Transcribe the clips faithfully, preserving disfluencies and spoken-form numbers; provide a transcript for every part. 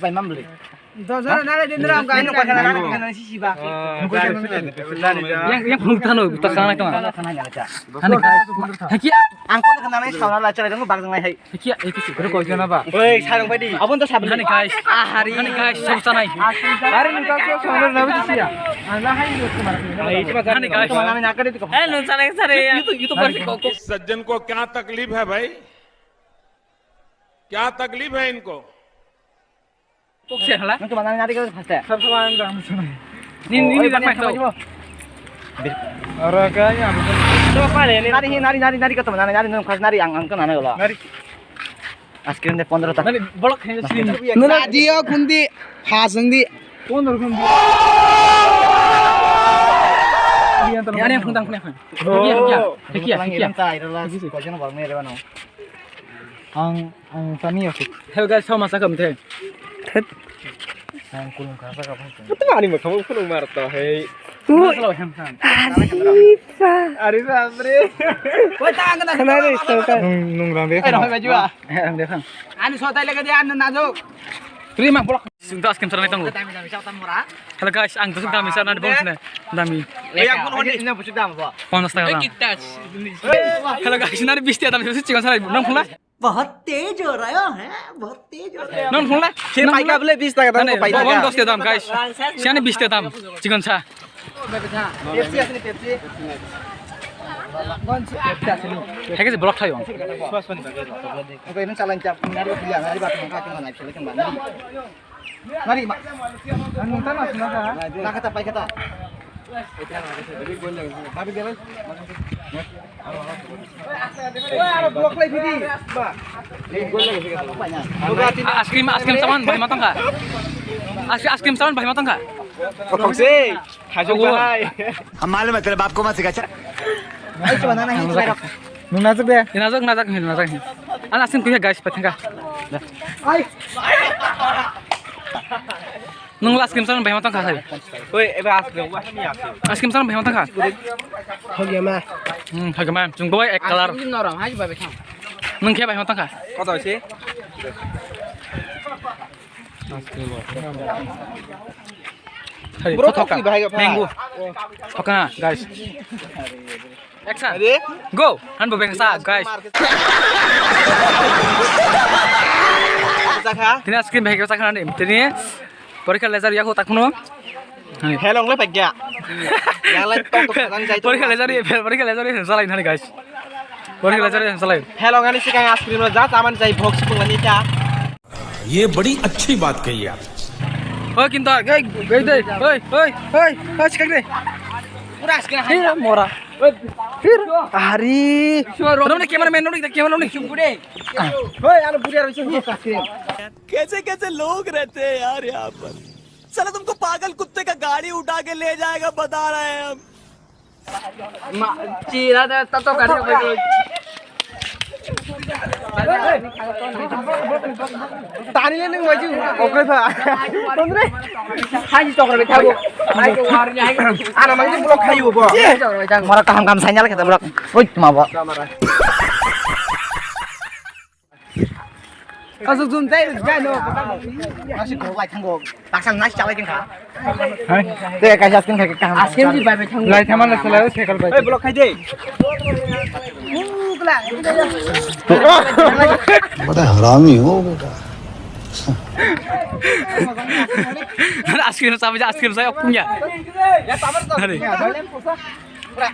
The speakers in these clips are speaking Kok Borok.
Pai mam beli. Dos jona nalai din ram ka. Nino koi kana nalai kana sisi ba. Yang, yang phung tano, ta kana tano. Hani guys. Hakia. Ang koi kana nalai sauna la chalai dong bag dong hai. Hakia, itu sih. Koi kana ba? Oi, sarang pai di. Abon to sabun. Hani guys. Ah, hari. Hani guys, sab sanai. Hari ni ka ko sauna na bi siya. Ang la hai ni ko mara. Hani guys. Mana na kare ko. Eh, nun salai sare ya. Itu, itu pasti kok. इस सज्जन को क्या तकलीफ है भाई? क्या तकलीफ है इनको? Kok se hala? Nang kemana nyari kau pasti? Sab sama yang dalam sana. Nin, nin, nin, nin, nin. Ora kaya. Nari, nari, nari, nari kau teman nari, nung khas nari ang ang kena nari. Nari. Askrim de pondro ta. Nari bolok kaya sini. Nuna dia kundi hasang di. Pondro kundi. Yang ada yang kundang kundang. Kia, kia, kia, kia. Kau jangan bawa ni ada mana? Ang, ang tani asik. Hello guys, sama sakam the. Thet. Ang kulung kasa kapang. Itu mani mau kamu kulung marto, hei. Ui. Masalah hem kan. Arifa. Arifa, bre. Woi, tangan kena. Kenapa itu kan? Nung, nung rambe. Eh, rambe baju ah. Eh, rambe kan. Anu sotai lagi dia anu nazuk. Terima bolak. Sinta askem saranai tango. Dami dami siapa tamu ra? Hello guys, ang tusuk dami sana di bawah sini. Dami. Eh, yang pun ini pucuk dam apa? Panas tengah dam. Hello guys, nari bis tiya dami tusuk cikon sana. Nang pula. बहुत तेज हो रहा है, बहुत तेज हो रहा है। Nang pula. Sini paika beli bis taka dam, paika. Bawang dos tiya dam guys. Sini bis tiya dam. Cikon sa. Pepsi asli Pepsi. Pepsi asli. Hai kasi blok thayo. Oke, ini calon cap, nari bilang, nari batu mangka cuma naik selekan mana? Nari ma. Anu tan asli naka. Naka tapai kata. Tapi dia. Blok lagi di. Ice cream, ice cream saman bahai matang kha? Ice, ice cream saman bahai matang kha? Kok sih? Khajung bahai. Ham malum hai, tere baap ko mat sikha, cha. Ai, coba nana hin, coba. Nung najak de. Najak, najak hin, najak hin. Ana sin kuya guys, patengka. Ai. Nung last game saman bahai matang kha sai. Oi, ebe asle, wa ni asle. Ice cream saman bahai matang kha? Hogi ma. Hmm, hogi ma. Chung boy ek color. Nung khe bahai matang kha? Koto se? Bro, thoka. Mango. Thoka, guys. Action. Go. Han bo bengsa, guys. Tini ice cream bag sakha ni. Tini porikha lejar yaku takhuno. Helong le pagya. Yalai tok tok khajang jai. Porikha le jari, porikha le jari salai nani guys. Porikha le jari salai. Helong ani sikang ice cream lo ja chamani jai box pungani ta. ये बड़ी अच्छी बात कही आप। Oi kinta, oi, oi, oi, oi, oi, oi, sikang de. Pura ice cream hai. Mora. Phir, ari. Nong ni cameraman, nong ni camera, nong ni. Hoi, alo buri aro ice cream. कैसे कैसे लोग रहते हैं यार यहाँ पर। साला तुमको पागल कुत्ते का गाड़ी उठा के ले जाएगा, बता रहे हैं हम। Ma, chira da, tato kari ko. Tani le nung maju, oke pa. Tondre. Haji tokra be thago. Ai ko war ni ai. Ana mangi block khayu bo. Mora kaham kaham signal khata block. Oi, ma bo. Asuk jun tai jai no. Asuk ko lai thango. Taksan nai chalai tengkha. Hai. Te kaisa askin khai kaham. Askin di bai bai thango. Lai thaman la sala cycle bai. Ei block khai de. बड़ा हरामी हो बेटा। Askin sa, askin sa, okungya. Hari.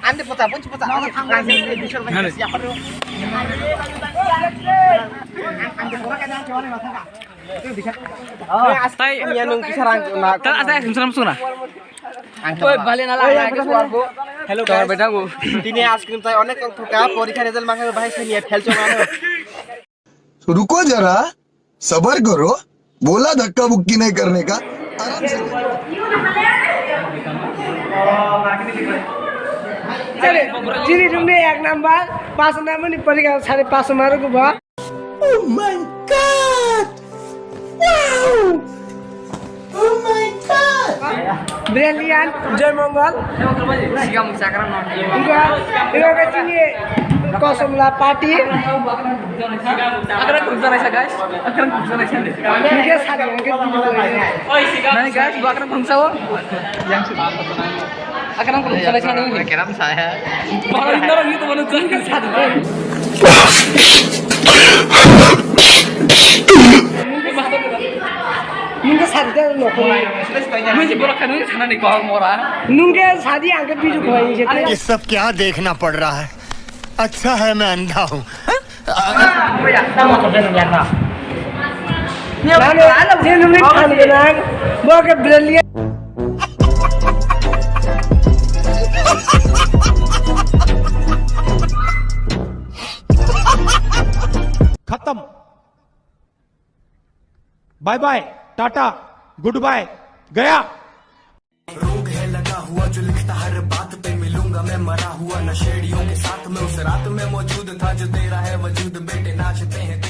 Ande pota, bunchi pota. Hari. Tai ya nung kisarang na. Ta asai sumsram suna. Oi bale na la. Hello guys. Tini ice cream tai onek tong thoka, porikha result mangkha bahai sini ya, fail chong ano. तो रुको जरा, सबर करो। बोला धक्का मुक्की नहीं करने का, आराम से। Chale, chini chungni ek number, pass number ni porikha sare pass number ko ba. Oh my God! Wow! Oh my God! Brilliant, Joy Mongol. Sigang sakra no. Iba, iba ka chini kosomla party. Akrang khungsa naisa, guys. Akrang khungsa naisa. Nungke sari, nungke video. Nani, guys, bo akrang khungsa o. Akrang khungsa naisa nani. Keram saya. Bala indar gitu mana tuh sari. Nungke sari dah no. Mui si bola kanu sana ni kau mora. Nungke sari angke video kau ini. ये सब क्या देखना पड़ रहा है? अच्छा है मैं अंधा हूँ। खत्म। Bye bye, tata, good bye, गया। रोग है लगा हुआ जो लिखता हर बात पे, मिलूंगा मैं मरा हुआ नशेड़ियों के साथ में, उस रात में मौजूद था जो तेरा है वजूद, बेटे नाचते हैं।